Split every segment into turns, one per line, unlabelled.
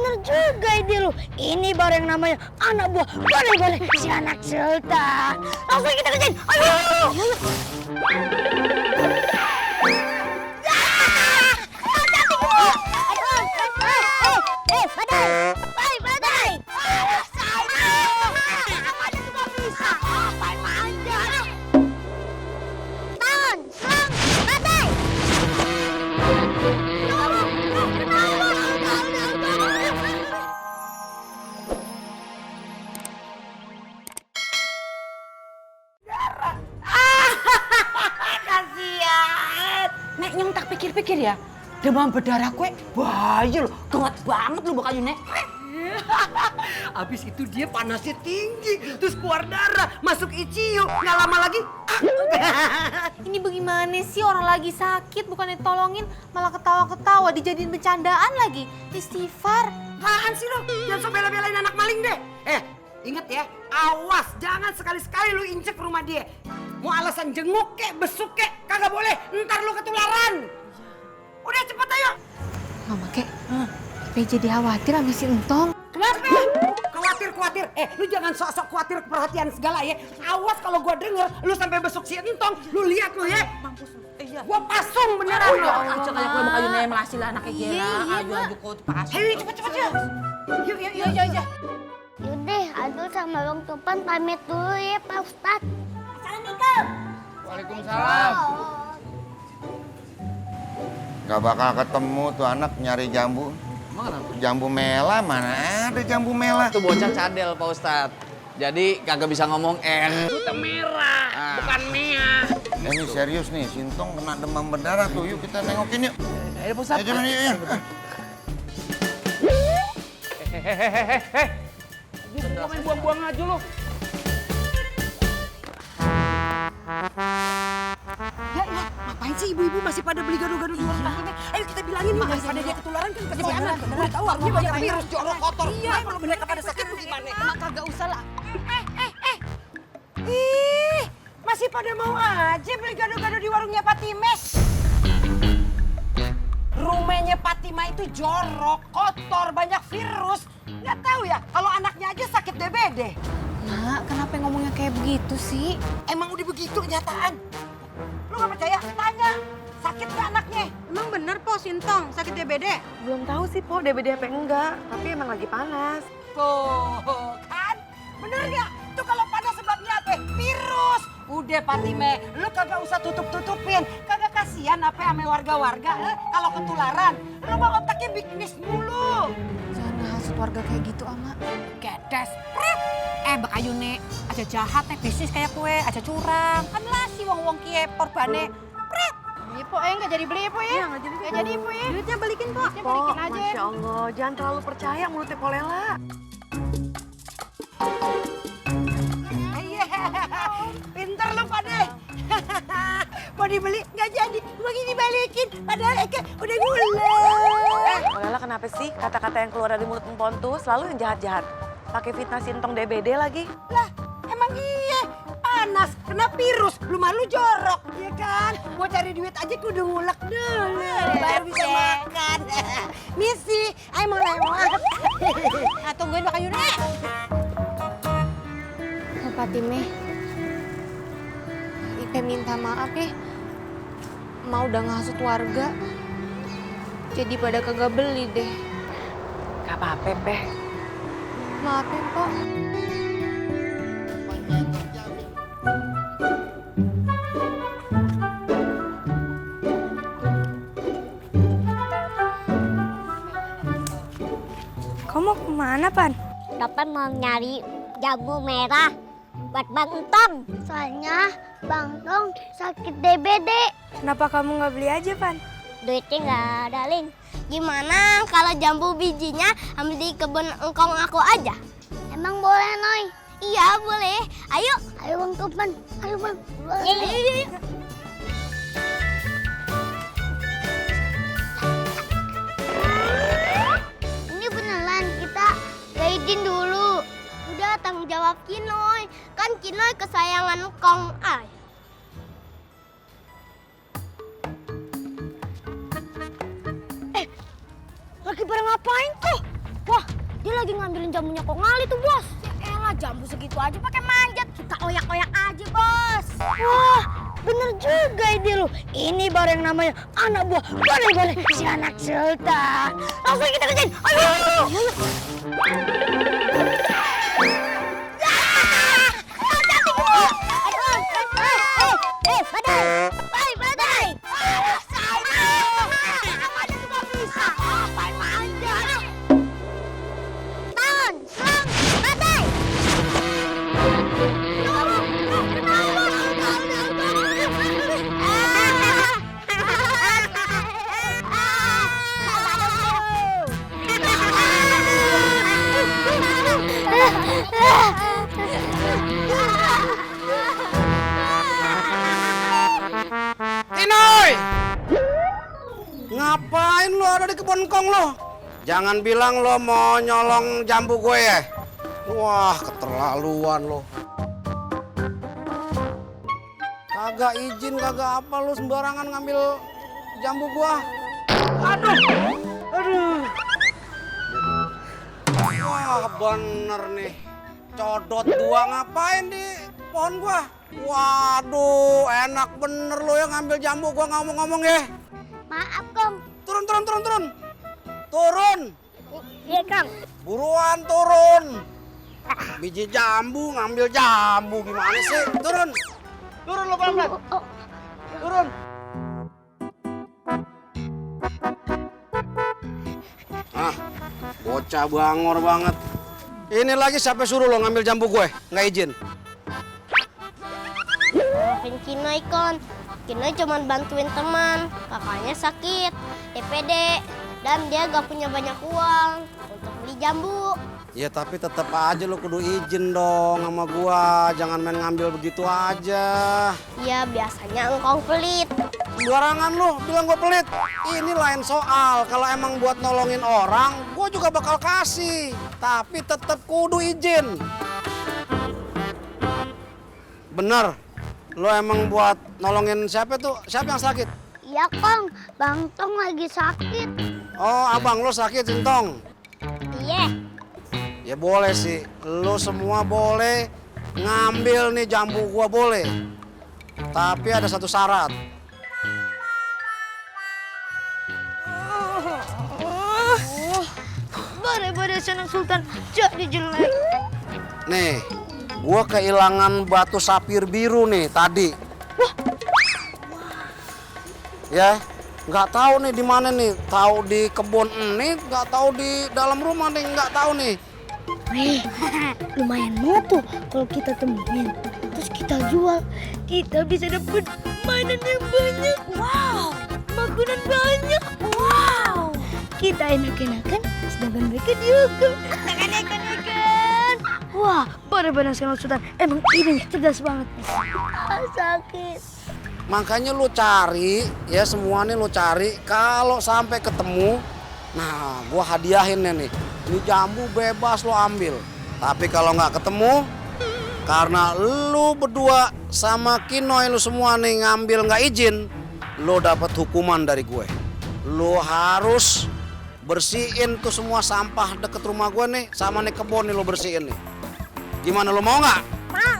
bener juga ide lu. Ini baru yang namanya anak buah boleh si anak sultan. Langsung kita kerjain. Ayo. Badai. Apanya juga bisa. Apain manja. Tangan, badai.
Kasian. Nek nyong tak pikir-pikir ya, demam berdarah kue bahaya loh, gawat banget lo bakal Nek.
Habis itu dia panasnya tinggi, terus keluar darah, masuk ICU, nggak lama lagi.
Ini bagaimana sih orang lagi sakit bukan ditolongin malah ketawa-ketawa dijadiin bercandaan lagi. Istighfar.
Apaan sih lo? Jangan sok bela-belain anak maling deh. Ingat ya, awas jangan sekali-sekali lu injek rumah dia. Mau alasan jenguk kek, besuk kek, kagak boleh. Ntar lu ketularan. Udah cepet ayo.
Mama kek, jadi khawatir sama si Entong.
Kenapa? Khawatir. Lu jangan sok-sok khawatir perhatian segala ya. Awas kalau gua denger lu sampai besuk si Entong, lu lihat lu ya. Mampus lu. Gua pasung beneran lu.
Aja kayak kue bakal Nek melasi lah anaknya Gera. Ayo kok pakasih.
Ayo cepet ya. Yuk.
Yaudah, Adul sama Bang Topan pamit dulu ya Pak Ustadz. Assalamualaikum.
Waalaikumsalam. Gak bakal ketemu tuh anak nyari jambu.
Emang kenapa?
Jambu mela, mana ada jambu mela?
Itu bocah cadel Pak Ustadz. Jadi kagak bisa ngomong
Itu merah, bukan merah.
Ini serius nih, Sintong kena demam berdarah tuh. Yuk kita nengokin yuk.
Ayo Pak Ustadz.
Ayo jalan yuk.
Hehehe.
Gua main buang-buang aja lu. Ya, ngapain sih ibu-ibu masih pada beli gado-gado di warung ini? Ayo kita bilangin yuk, daripada dia ketularan kan kesianan. Udah tahu warungnya banyak virus, jorok, kotor. Iya, kalau mereka pada sakit tuh gimana?
Mak kagak usah lah.
Ih, masih pada mau aja beli gado-gado di warungnya Fatime. Rumahnya Fatima itu jorok, kotor, banyak virus. Nggak tahu ya, kalau anaknya aja sakit DBD.
Mak, kenapa ngomongnya kayak begitu sih?
Emang udah begitu kenyataan. Lu nggak percaya? Tanya, sakit nggak anaknya?
Emang bener Po Sintong sakit DBD?
Belum tahu sih Po DBD apa enggak, tapi emang lagi panas.
Tuh, kan? Bener nggak? Tuh kalau panas sebabnya apa? Virus. Udah Fatime, lu kagak usah tutup-tutupin. Kagak kasihan apa sama warga-warga kalau ketularan. Lu mau otaknya bisnis mulu.
Jangan ngehasut warga kayak gitu, Ama.
Gedes. Bakayu Nek, aja jahat nih bisnis kayak kue, aja curang. Kan lah si wong-wong kie korbane.
Iya Po, nggak jadi beli ya Po ya? Nggak jadi Po ya? Duitnya balikin Po.
Po, Masya Allah, jangan terlalu percaya mulutnya Polela.
Iya, pinter lu Pade. Mau dibeli nggak jadi, begini dibalikin. Padahal Eke udah gula.
Polela kenapa sih kata-kata yang keluar dari mulut empon tuh selalu yang jahat-jahat? Pakai fitnah Sintong DBD lagi.
Lah, emang iya. Panas, kena virus, lu malu jorok, ya kan? Mau cari duit aja kudu ngulek dulu, baru bisa makan. Misi, ayo mau lewat.
Tungguin Bakayu Nek.
Fatime, Ipe minta maaf ya. Mau udah ngehasut warga. Jadi pada kagak beli deh.
Gak apa-apa, Peh.
Maafin, Pak.
Kamu mau kemana Pan?
Topan mau nyari jambu merah buat Bang Entong. Soalnya Bang Entong sakit DBD.
Kenapa kamu nggak beli aja Pan?
Duitnya nggak ada, Ling. Gimana kalau jambu bijinya ambil di kebun engkong aku aja? Emang boleh, Noy? Iya, boleh. Ayo. Ayo, Bang Topan. Ayo, Bang. Ayo. Ini beneran kita gak izin dulu. Udah, tanggung jawab Kinoy. Kan Kinoy kesayangan engkong. Lagi pada ngapain tuh? Wah, Dia lagi ngambilin jamunya kok ngali tuh, Bos. Ya elah, jambu segitu aja pakai manjat. Kita oyak-oyak aja, Bos. Wah, bener juga ide lu. Ini baru yang namanya anak buah boleh-boleh si anak sultan. Langsung kita kerjain. Ayo.
Tinoy! Ngapain lo ada di kebun kong lo? Jangan bilang lo mau nyolong jambu gue ya? Wah, keterlaluan lo. Kagak izin, kagak apa lo sembarangan ngambil jambu gua. Aduh! Wah, bener nih. Codot gua ngapain di pohon gua? Waduh, enak bener lo ya ngambil jambu gua ngomong-ngomong ya.
Maaf, Kong.
Turun. Turun.
Iya, Kang.
Buruan turun. Biji jambu, ngambil jambu gimana sih? Turun. Turun lo pelan-pelan. Turun. Ah, bocah bangor banget. Ini lagi siapa suruh lo ngambil jambu gue? Nggak izin.
Maafin Kinoy, Kon. Kinoy cuma bantuin teman. Kakaknya sakit, DPD. Dan dia gak punya banyak uang untuk beli jambu.
Ya tapi tetap aja lo kudu izin dong sama gua. Jangan main ngambil begitu aja.
Ya biasanya engkau pelit.
Sembarangan lo bilang gua pelit. Ini lain soal. Kalau emang buat nolongin orang, gua juga bakal kasih. Tapi tetap kudu izin. Bener. Lo emang buat nolongin siapa tuh? Siapa yang sakit?
Iya, Kong. Bang Tong lagi sakit.
Oh, abang lo sakit, Sintong.
Iya.
Ya boleh sih. Lo semua boleh ngambil nih jambu gua boleh. Tapi ada satu syarat.
Bare-bare senang Sultan jadi jelek.
Nih, gua kehilangan batu sapir biru nih tadi. Ya, nggak tahu nih di mana nih. Tahu di kebun ini, nggak tahu di dalam rumah nih, nggak tahu nih.
Wih, lumayan mutu kalau kita temuin. Terus kita jual, kita bisa dapat mainan yang banyak. Wow, makanan banyak. Wow, kita enak-enakan, sedangkan mereka dihukum. Enak-enakan. Wah, pada sekarang Sultan. Emang ini cerdas banget. Sakit.
Makanya lu cari, ya semua nih lu cari. Kalau sampai ketemu, nah gua hadiahin nih. Ini jambu bebas lo ambil. Tapi kalau nggak ketemu, karena lu berdua sama Kinoy lu semua nih ngambil nggak izin, lu dapat hukuman dari gue. Lu harus bersihin tuh semua sampah deket rumah gue nih, sama nih kebun nih lu bersihin nih. Gimana lu mau nggak?
Mau.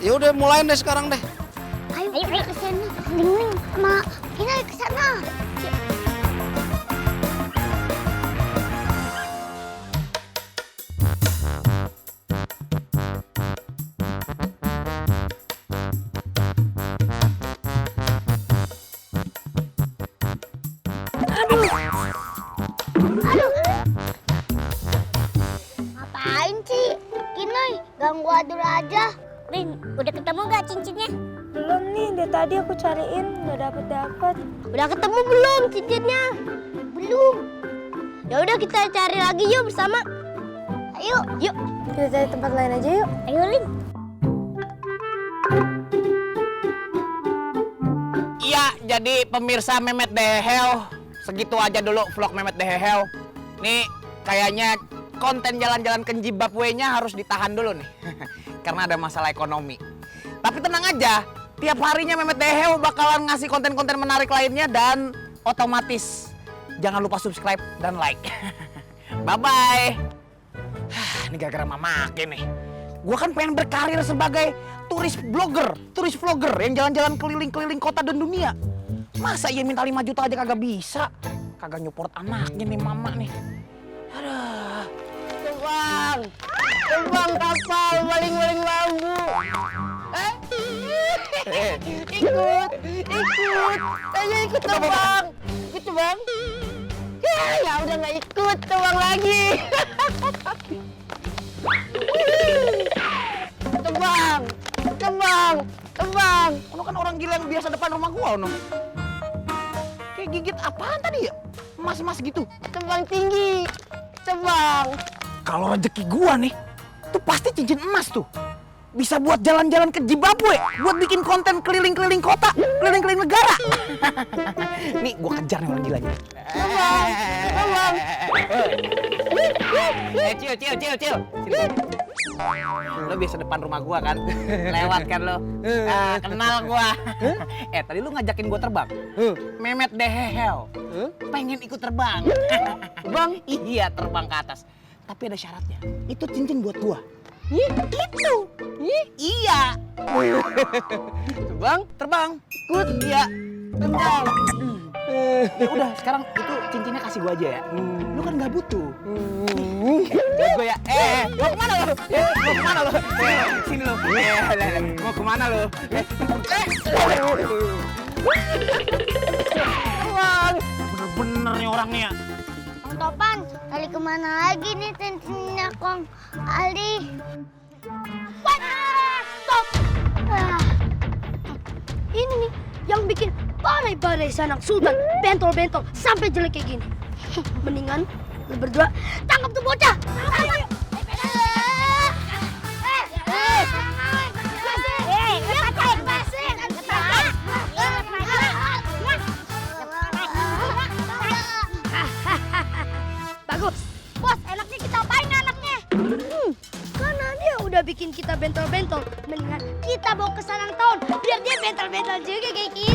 Ya udah mulain deh sekarang deh.
Ayo ke sana. Ning sama Kina ke sana. Aduh. Ngapain sih? Kinoy, ganggu adur aja. Rin, udah ketemu gak cincinnya?
Belum nih, dari tadi aku cariin nggak dapet.
Udah ketemu belum cincinnya? Belum. Ya udah kita cari lagi yuk bersama. Ayo, yuk.
Kita cari tempat lain aja yuk.
Ayo, Lin.
Iya, jadi pemirsa Memet Dehel, segitu aja dulu vlog Memet Dehel. Nih, kayaknya konten jalan-jalan ke Zimbabwe-nya harus ditahan dulu nih. Karena ada masalah ekonomi. Tapi tenang aja, tiap harinya Memet Dehel bakalan ngasih konten-konten menarik lainnya dan otomatis jangan lupa subscribe dan like. Bye-bye. Ini gara-gara mamake nih. Gua kan pengen berkarir sebagai turis vlogger yang jalan-jalan keliling-keliling kota dan dunia. Masa iya minta 5 juta aja kagak bisa? Kagak nyupport anaknya nih mama nih. Aduh. Terbang kapal baling-baling bambu. Ikut. Ayo ikut terbang. Ikut terbang. Ya udah nggak ikut, terbang lagi. Terbang. Ono kan orang gila yang biasa depan rumah gua, ono. Kayak gigit apaan tadi ya? Emas-emas gitu. Terbang tinggi. Kalau rezeki gua nih, tuh pasti cincin emas tuh. Bisa buat jalan-jalan ke Zimbabwe, buat bikin konten keliling-keliling kota, keliling-keliling negara. Nih, gua kejar nih orang gilanya. Terbang. Cil. Lo biasa depan rumah gua kan? Lewat kan lo? Kenal gua. Tadi lu ngajakin gua terbang. Memet Dehel. Pengen ikut terbang. Terbang? Iya, terbang ke atas. Tapi ada syaratnya. Itu cincin buat gua. Itu. Iya. Terbang. Ikut. Iya. Terbang. Ya udah, sekarang itu cincinnya kasih gua aja ya. Lu kan nggak butuh. Buat gua ya. Mau kemana lo? Sini lo. Mau kemana lo? Bener-bener nih orangnya.
Kong Topan, tali kemana lagi nih cincinnya Kong Ali? Stop! Ini nih yang bikin badai-badai sanak sultan bentol-bentol sampai jelek kayak gini. Mendingan lu berdua tangkap tuh bocah. Bagus, bos. Enaknya kita apain anaknya? Karena dia udah bikin kita bentol-bentol. Mendingan kita bawa ke sarang tahun biar dia bentol-bentol juga kayak kita.